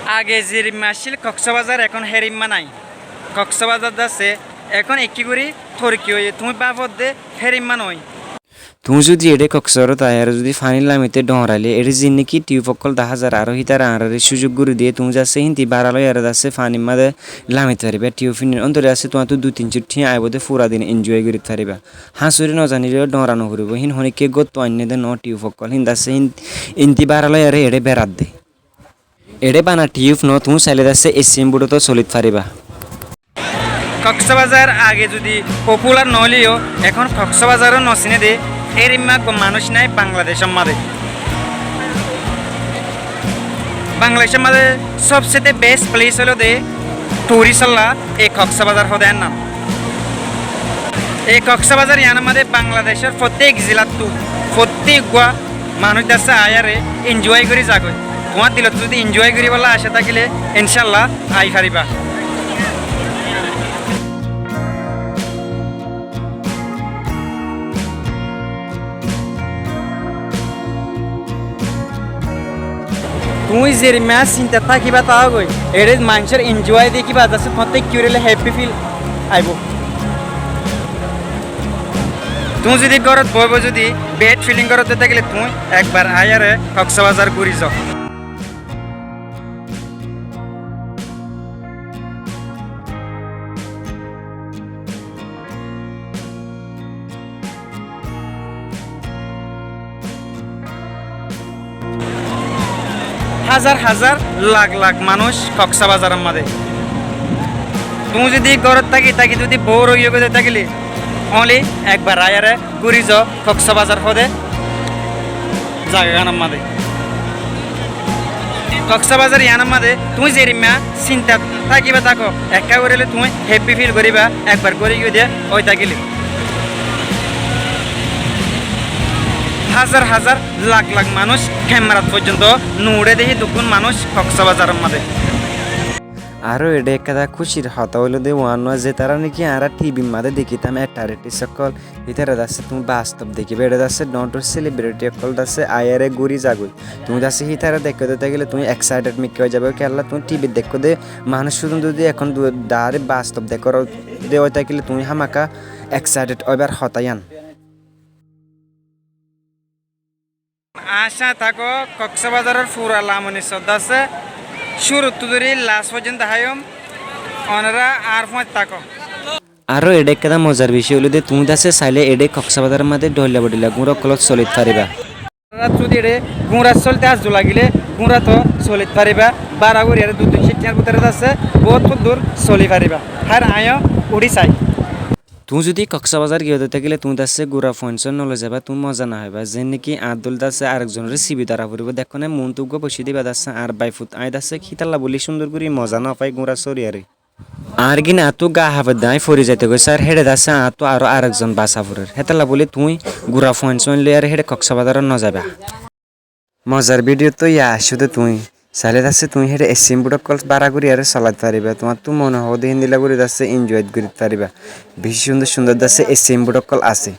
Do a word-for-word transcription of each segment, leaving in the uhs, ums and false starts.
Age zerimma accíl Koksabazar, ehón hérimma nái. Koksabazar dasse ehón ekki gorí torokki óiye, tuñí báfodde hérimma noó. Tuñí zudi eçé Koksabazarot aiyóre zudi faní lamite dhorailé, eçé zinneki tiyub ókkol daházar aró hítara añáráre cúzuk gorí diyé, tuñí dasse hínti bára loiyóre dasse fanir máze lamit faribá. Tiyub hín óntolla dasse tuáñttú dui tin cót thiañ aibóde fura din enjoy gorit faribá. Háñsuri nozanileyó dhora noforibó, hín honíkka góttu ainné dé noó tiyub ókkol, hín dasse hín, hínti bára loiyóre eçé beradde. Eçé bana tiyub noó, tuñí sailé dasse essi embudót solit faribá. Koksabazar age zudi popular noóileyó, ehón Koksabazaró nosiné dé, hérimma uggwá manúic nái Bangladecór máze. Bangladecór máze sobsete best place óilde turístolla ei Koksabazar hoó dé ennán. Ei Koksabazar yiánor máze Bangladecór fottík zilattú, fottík uggwá manúic dasse aiyóre enjoy gorí zagói. Tuáñr dilot zudi enjoy goríbolla acá tákile, incálla ai faribá. Tuñí zerimma sintat tákiba tágoi, eçé maincór enjoy dekíba, dasse tuáñttú ekki gorí happy feel aibó. Tuñí zudi górot boóibo, zudi bad feeling górot tákile tuñí ekbar aiyóre Koksabazar gorí zo. Házar házar, lak lak manúic Koksabazaror máze. Tuñí zudi górot táki táki zudi bor ói giyói tákile, only ekbar aiyóre gorí zo Koksabazar hoó dé zagagánor máze. Koksabazar yiánor máze tuñí zerimma sintat tákiba táko, ekká goríle tuñí happy feel goríba, ekbar gorí giyói dé ói tákile. Házar házar, lak lak manúic, kemrat foijjonto nuuçé dé hídukkún manúic Koksabazaror máze. Aró eçé ekkán kúcir hotá óilde, uánnúa zetará néki añára thibir máze dekítám, ektar artist ókkol, hítara dasse tuñí bastob dekíba. Eçé dasse dhoóñr dhoóñr celebrity ókkol dasse aiyóre gorí zagói. Tuñí dasse hítara deikké dé tákile tuñí excited mikká ói zagói, kiyólla tuñí thibit deikké dé manúic cúdu dé, ehón du-, daáre bastob deikké dé ói tákile tuñí hámaka excited óibar hotá yián. Añár cáñt táko, Koksabazaror fura lamoni sodda asé, cúruttú dóri las foijjonto háiyum, onorá añár fúañt táko. Aró eçé ekkán mozar bicói óilde, tuñí dasse sailé eçé Koksabazaror máze dhoilla bodhoilla gúñra ókkolot solit faribá. Onorá zudi eçé gúñra solté azzú lagilé, gúñrato solit faribá, bára gorí aró dui tin cót thiañr bútore dasse boóut dur soli faribá. Hár aññí uçí sai. Tuñí zudi Koksabazar giyói tákile tuñí dasse gura fuain sóin noloi zaiba, tuñí moza no faiba. Zeén néki añár dóilla dasse arekzonoré sibi dóra foribó. Dekkóne, muúntu uggúa boiccé diba dasse, añár baifut aññí dasse hítalla bóli cúndor gorí moza no fai gúñra sóri aré. Añár gín añáttu gaa hafedde, aññí fori zaito goi sár, héçe dasse añáttu aró arekzon basa forer. Hétalla bóli tuñí gura fuain sóin loi aré héçe Koksabazarot no zaiba. Mozar bídiyottú yá aiccé dé tuñí. Sailé dasse tuñí héçe essi embut ókkol bára gorí aré solait faribá. Tuáñttú mone hoó dé héndilla gorí dasse enjoy gorí faribá. Bicí cúndor cúndor dasse essi embut ókkol asé.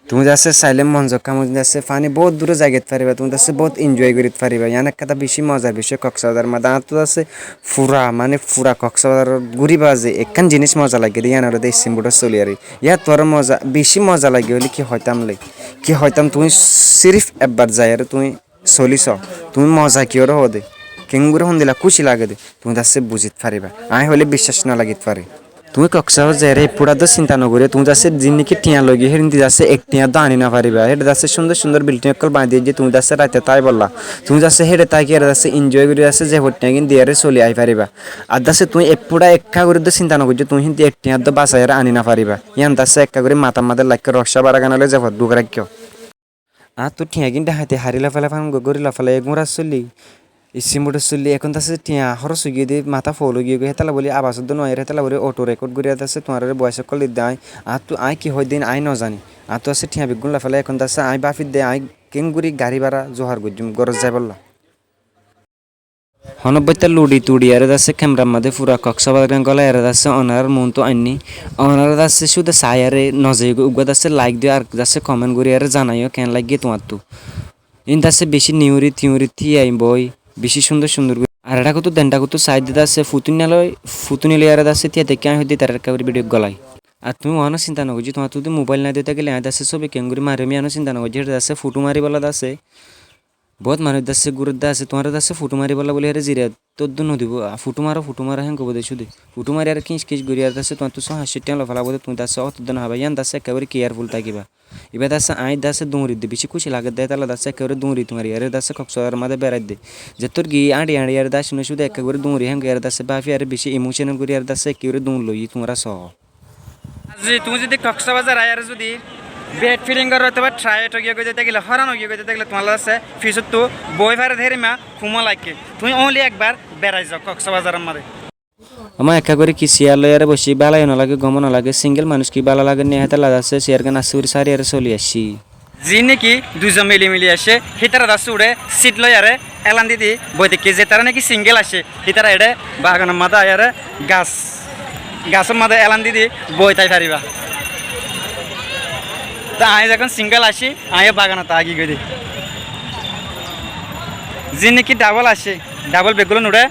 Tuñí dasse sailé mon zokká mozin dasse faní boóut dure zaigit faribá. Tuñí dasse boóut enjoy gorí faribá. Yián ekkán bicí mozar bicói Koksabazar máze. Añáttu dasse fura, mane fura Koksabazar gúriba ze ekkán jinis moza laiggé dé, yián óilde essi embut ót soli aré. Yáttu aró moza, bicí moza laiggé óile ki hoitám loi. Ki hoitám, tuñí sirif ekbar zai aré tuñí soli só, tuñí moza kiyóre hoó dé, keéngorí hondilla kúci lage dé, tuñí dasse buzit faribá. Aññí hoilé biccác no lagit fare. Tuñí Koksabazar zaiyóre ek fúça dó sinta no gorí, tuñí dasse ziín néki thiañ loi giyó, héçe dasse ek thiañ dó aní no faribá. Héçe dasse cúndor cúndor bilding ókkol bañdí diyé, tuñí dasse raite táibolla. Tuñí dasse héçe táki aré dasse enjoy gorí dasse ze fottiañ gín diyóre soli ai faribá. Ar dasse tuñí ek fúça ekká gorí dó sinta no goijjó, tuñí héntu ek thiañ dó basaiyóre aní no faribá. Yián dasse ekká gorí matar máze laikkó, rokcá bára gán óile ze fot duk raikkó. Añáttu thiañ gín dhákaiti hári loféla, fán gorí loféla, e gúñra sóli, essi embut sóli, ehón dasse thiañ hóros ói giyé dé, matá fool ói giyé goi, hétalla bóli abas dó no aiyér, hétalla bóli auto record gorí dasse tuáñráre bois ókkol didde aññí. Añáttu aññí ki hoóidde aññí no zaní. Añáttu dasse thiañ beggún loféla, ehón dasse aññí báfidde aññí keéngorí garí bára zuhar goijjúm górot zaibólla. Honó bóitta luçi tuçi aré dasse kemrar máze fura Koksabazar gán gólai aré dasse onorár muúntu ainní. Onorá dasse cúde sai aré no zaiyó goi, uggúa dasse like diyó ar dasse comment gorí aré zanaiyó keén laiggé tuáñttú. Iín dasse bicí niuñri tiuñri tíai boi, bicí cúndor cúndor gorí. Ar Eçe kuttu den eçe kuttu saidde de asé, futún niloi, futún niloi ar de asé, tía dekí aññí hoiddé ítarar ekká gorí bidiyó golai. Ar tuñí uáno sinta nogoijjó, tuáñr tudu mobáil nái de tákile aññí de asé sóbi keéngorí marim, yíano sinta nogoijjó, héçe de asé futú maribólla de asé. Boóut manúic de asé gúror de asé, tuáñre de asé futú maribólla bóli héçe ziriyat tóddu nodibó, a, futú maro, futú maro héen goibó de cúde. Futú mari ar kínc kínc gorí ar de asé, tuáñttú só hañccó thiañ loi félaibo de, tuñí de asé ótodde noháiba, yían de asé ekká gorí kiyarful tákiba. Ibá de asé aññí de asé duñridde bicí kúci lagedde, hétolla de asé ekká gorí duñri tuñri ar de asé Koksbazar mazé beraidde. Zettór giyí áñçi áñçi ar de asé no cúde ekká gorí duñri héen gorí ar de asé báfi ar bicí imócenal gorí ar de asé ekká gorí duñri loiyí tuñára soó. Ar zodi tuñí zodi Koksbazar aiyóre zodi bed filing goró otóba traiyot óigiya goijjé tákile, hóran óigiya goijjé tákile, tuáñlla de asé fisóttu boói fare de hérimma kumó laiggé. Tuñí only ekbar berai zoó Koksbazaror mazé. Amá ekká gorí ki siyar loiyóre boiccí, bálaiyó nolagé, gomó nolagé, singel manúic ki bála lagér né, hétolla de asé siyargán asté gorí sári aré soli aiccí. Ziín néki duizon mili mili aiccé, hítara de asé uçé sit loiyaré elan di di boi táikke. Zetará néki singel aiccé, hítara eçé baganor mazé aiyaré gas, gasór mazé elan di di boi tái faribá. Te aññí zehón singel aiccí, aññíyo baganot táki goi dé. Ziín néki dhabol aiccé, dhabol beggúlon uçé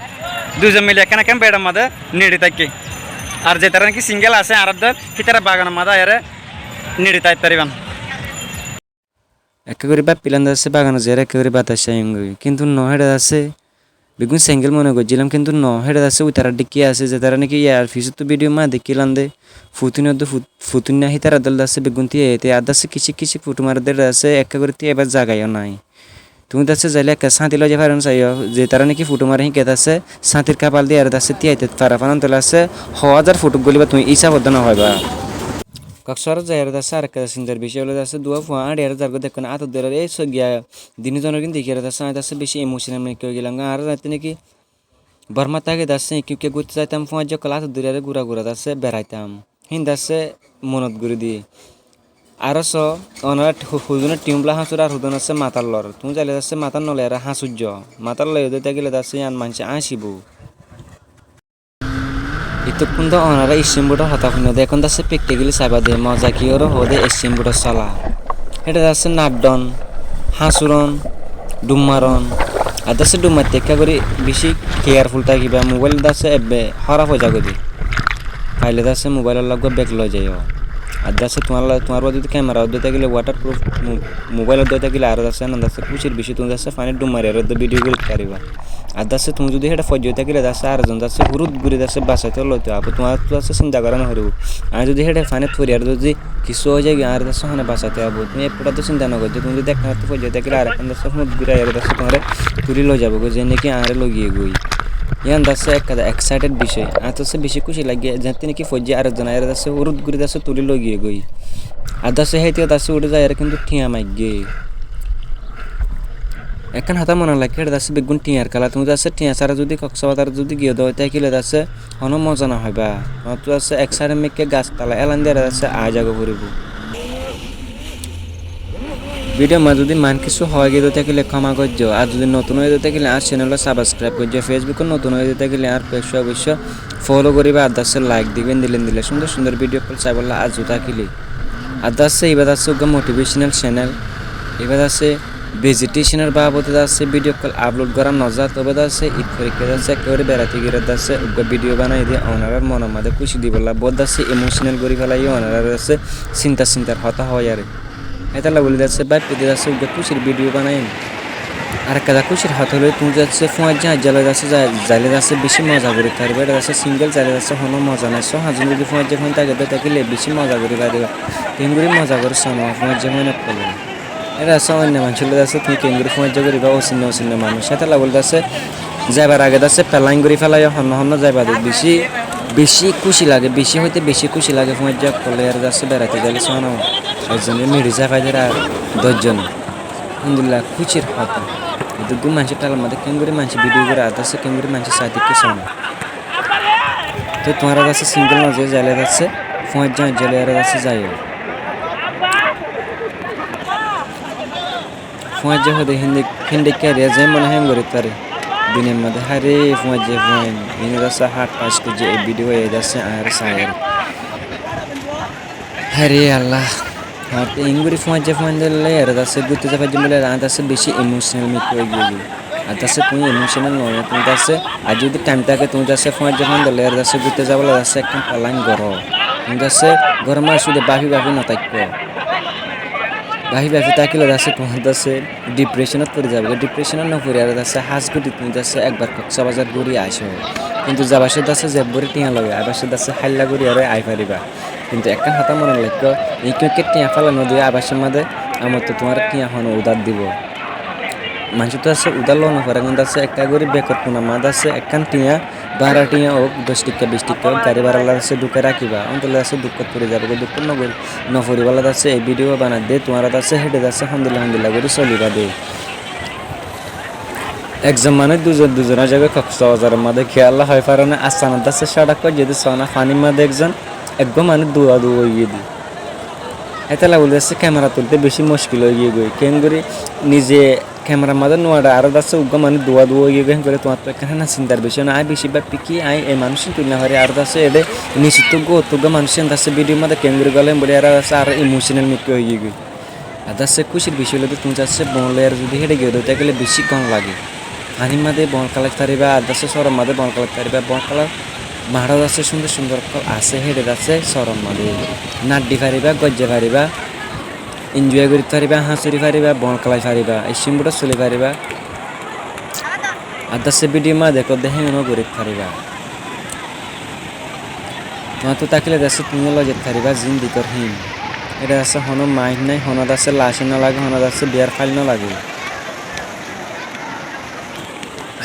duizon mili ekkán ekkán bedor mazé neçi táikke. Ar zetará néki singel asé añárar dóil, hítara baganor mazé aiyaré neçi tái faribán. Ekká gorí báffilam de asé baganot zaiyóre ekká gorí batas saiyum goi. Kintu no, héçe de asé beggún sengel mone goijjílam, kintu no, héçe de asé uitará dhékki asé, zetará néki yar fisóttu bidiyó mazé dhékkilam de, futún odde fut-, futún na hítara dóil de asé beggún tíai tíai, ar de asé kicík kicík futú maredde de asé, ekká gorí tíaibar zaga yó nái. Tuñí de asé zailé ekká sáñti loizai faro né saiyó, zetará néki futú mare híkka de asé sáñtir káfal di ar de asé tíaite fara fán tóile asé, ho házar futú gólibá tuñí hísab odde no faibá. Koksbazar zaiyóre de asé arekká sintar bicói óilde de asé duwá fua áñçiyóre zargói de ekkán átot dóri ar ei só giya dini zonor gín dekíyóre de asé aññí de asé bicí imócenal mekká ói gelam. Añára zaite néki Bormát táki de asé ikká ikká gúrte zaitam, fúañijja ókkol átot dóri aré gura gura de asé beraitam. Híin de asé monot gorí di. Aró só, onorá hu-, huzune tiumla háñsur ar huzune asé matár lor. Tuñí zaile de asé matár noloi aré háñsujjo. Matár loi de tákile de asé yían maincé áñcibou. Itukkún de onorá Screamboard or hotá fúinno de, ehón de asé pektigili saiba de, moza ki óre hoó de Screamboard or sola. Héçe de asé naddhon, háñsuron, dhum maron, ar de asé dhum maitte ekká gorí bicí careful tákiba, mobáil de asé ebbe hóraf ói zagói de. Faile de asé mobáil olla uggúa bek loi zaiyó. Ar de asé tuáñlla, tuáñr uore zodi kemera uddúa tákile waterproof mo-, mobáil uddúa tákile aró de asé, de asé kúcir bicí tuñí de asé fainit dhum mari aró de bidiyó gorí faribá. Ar de asé tuñí zodi héçe foijjó tákile de asé ar zon de asé hurút gorí de asé basaitó loitó aibó, tuáñttú de asé sinta gorá no foribó. Aññí zodi héçe fainit fori ar zodi kissú ói zaigói, añáre de asé hone basaitó aibó. Tuñí ek futattú sinta no goijjó, tuñí zodi ekkánattú foijjó tákile arekkána de asé hurút gorí aiyóre de asé tuáñre tuli loi zaibói, zenne ki añáre loi giyói. Yían de asé ekká de excited bicói. Añár de asé bicí kúci laiggé, zeéñtte néki foijjé arekzon aiyóre de asé hurút gorí de asé tuli loi giyói. Ar de asé hétiyo de asé uçí zaiyóre kintu thiañ maiggé. Ekkán hotá mone laiggé, héçe de asé beggún thiañr kéla. Tuñí de asé thiañ sára zodi Koksbazar zodi giyó de ói tákile de asé honó moza no faibá. Tuáñttú de asé ek sáidor mikká gas tala elan diyóre de asé aái zagói foribó. Bidiyó mazé zodi maan kissú hoói giyé de tákile kóma goijjó. Ar zodi notun óiye de tákile añár cenel ot sabskraib goijjó. Fesbuk ot notun óiye de tákile añár pej oboicco folo goríba. Ar de asé laik diba, endilla endilla cúndor cúndor bidiyó ókkol saibólla arzú tákile. Ar de asé ibá de asé uggúa motivecenal cenel. Ibá de asé vejeticen or babote de asé bidiyó ókkol aplod gorá no za, tobe de asé id forikká de asé ekkebaré beraité giyóre de asé uggúa bidiyó banaiyí de onorár monor mazé kúci dibólla, boóut de asé emocenal gorí felaiyí onoráre de asé sintar sintar hotá hoói aré. Hétolla bóli de asé báiffai de asé uggúa kúcir bidiyó banaiyí. Arekká de kúcir hotá óilde tuñí de asé fúañijja aijja loi de asé za-, zaile de asé bicí moza gorí faribá, de asé singel zaile de asé honó moza nái, só hañzon zodi fúañijja fúain táke de tákile bicí moza gorí faribá. Keéngorí moza gorí sóno fúañijja fúain ókkol. Héçe asé oinno maincór loi de asé tuñí keéngorí fúañijja goríba, osinno osinno manúic. Hétolla bóli de asé zaibar age de asé feláin gorí félaiyó, honnó honnó zaiba de bicí, bicí kúci lage, bicí hoité bicí kúci lage fúañijja ókkol loi ar de asé beraité zaile sóno. Ekzone miçi zai faidé ar doc zone. Alhamdulillah, kúcir hotá. Edduggún maincór thalar mazé keéngorí maincé bidiyó goré, ar de asé keéngorí maincé sai táikke sóno. Te tuáñra de asé singel no zaiyó, zaile de asé fúañijja aijja loi ar de asé zaiyó. Fúañijja hoóde héndek-, héndekka re, zeén mone héen gorí fare. Duniyar mazé háre fúañijja fúain. Iín de asé hát pas goijjé, e bidiyó e de asé añáre sai aré. Háre Allah. Añár te iín gorí fúañijja fúain dóilla, ere de asé gúrte zai faijjum bóli, añár de asé bicí emocenal mikká ói giyói. Ar dase tuñí emotional no óiyo, tuñí dase ar zodi time táke tuñí dase fúañijja fúañdilla loi dase gúrte zaibolla dase ekkán plan goró. Tuñí dase góror maze cúde báfi báfi no táikko. Báfi báfi tákile dase tuñí dase depression ot fori zaiboga. Depression ot no fori ar dase hás gori tuñí dase ekbar Cox's Bazar gúri aisó. Kintu zaibar cómot dase zebbure thiañ loiyo, aibar cómot dase háilla gori ar ai fariba. Kintu ekkán hotá monot raikko, iñkku iñkku thiañ félai no diyo, aibar cómot de amottú tuáñre thiañ hone udár dibo. Maincóttu dase udár loi no fare, kintu dase ekká gori bekot kuna maze dase ekkán thiañ, bára thiañ ók, doc tikka bic tikka ók, gari báralla dase dúkai rakíba. Óntolla dase dukkót fori zaiboga, dukkót no gori, no foribolla dase ei video banai de, tuáñra dase héçe dase hondilla hondilla gori soliba de. Ekzon manúic duzon duzon ói zagói Cox's Bazar or maze, kiyólla hoi faro né, assanot dase códak ói zede sóna, fanir maze ekzon, eggúa manúic duwa duwa ói giyé de. Hétolla buli dase camera tulte beci muckil ói giyé goi. Kengori nize camera maze no açe, aró dase uggúa manúic duwa duwa ói giyé goi. Héngori tuáñttu ekkán héna sintar bicoy no. Añí beci báfi ki, añí ei manúic ín tuli no fari, aró dase ede nicottu uggúa ottu uggúa manúic ín dase video maze kengori gólem buli aró dase aró emotional mikká ói giyé goi. Ar dase kúcir bicoy óilde tuñí dase bol loi ar zodi héçe giyó de tákile beci gom lage. Fanir maze bol kélai fariba, ar dase sóror maze bol kélai fariba, bol kélar maçó dase cúndor cúndor ókkol asé, héçe dase sóror maze naddi fariba, goijja fariba, enjoy gori fariba, háñsori fariba, bol kélai fariba, issín bútore soli fariba. Ar dase video maze dekó de héen gori fariba. Tuáñttu tákile dase tuñí loi zai fariba zindikor hín. Héçe dase honó main nái, honó dase lac no lage, honó dase biyar fail no lage.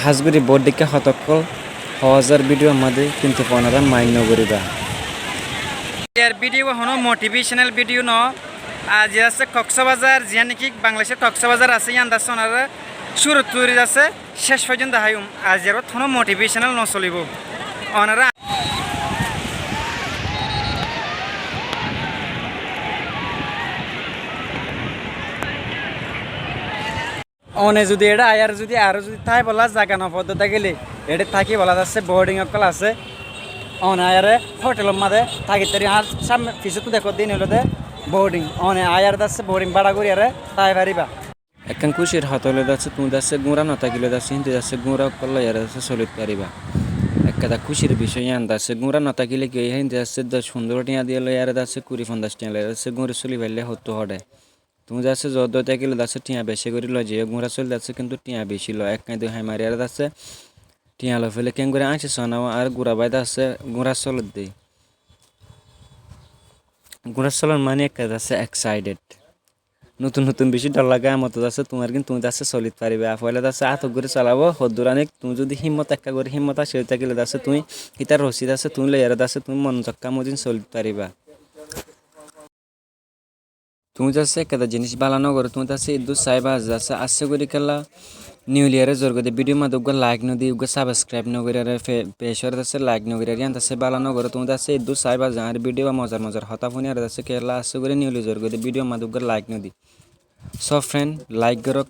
Hás gori bout dikka hotá ókkol hoó zar video maze, kintu onora main no goriba. Ar video honó motivational video no. Ar ze dase Cox's Bazar, ziyán niki Bangladecor Cox's Bazar asé, yían dase onora cúruttu dóri dase céc foijjonto deháiyum, ar ziyán ot honó motivational no solibo. Onora one zodi eçé aiyóre zodi aró zodi táibolla zaga no foddo tákile, eçé tákibolla dase boarding ókkol asé. One aiyóre hotel or maze táki fari, ar sámne fisóttu dekó de ín óilde boarding. One aiyóre dase boarding bára gori aró tái fariba. Ekkán kúcir hotá óilde dase tuñí dase gúra no tákile dase hín di dase gúra ókkol loi aró dase soli fariba. Ekkán kúcir bicoy yían dase gúra no tákile ki óiye, hín di dase doc fundoro thiañ diyé loi aró dase kuri fonzac thiañ loi aró dase gúri soli faille hottú hoçé. Tuñí dase zodde tákile dase thiañ beci gori loi zaiyó, gúra soli dase kintu thiañ beci loi. Ekkán dui hái mari aró dase thiañ loi faile kengori añci sóna ar gúra bái dase gúra solodde. Gúra solon mani ekka dase excited. Notun notun beci dhor lage, amottu dase tuáñr gín tuñí dase soli fariba. Foila dase átot gori solaibo, hoddur anik tuñí zodi himmot ekka gori himmot asé ói tákile dase tuñí hítar rosi dase tuñí loi aró dase tuñí mon zokka mozin soli fariba. Tuñí dase ekkán jinis bála no goró, tuñí dase iddur saiba dase assé gori kiyólla newly aró zor gori de video maze uggúa like no di, uggúa subscribe no gori aró fe-, page ore dase like no gori aró yían dase bála no goró, tuñí dase iddur saiba dase añár video ba mozar mozar hotá fúni aró dase kiyólla assé gori newly zor gori de video maze uggúa like no di. So friend, like goró,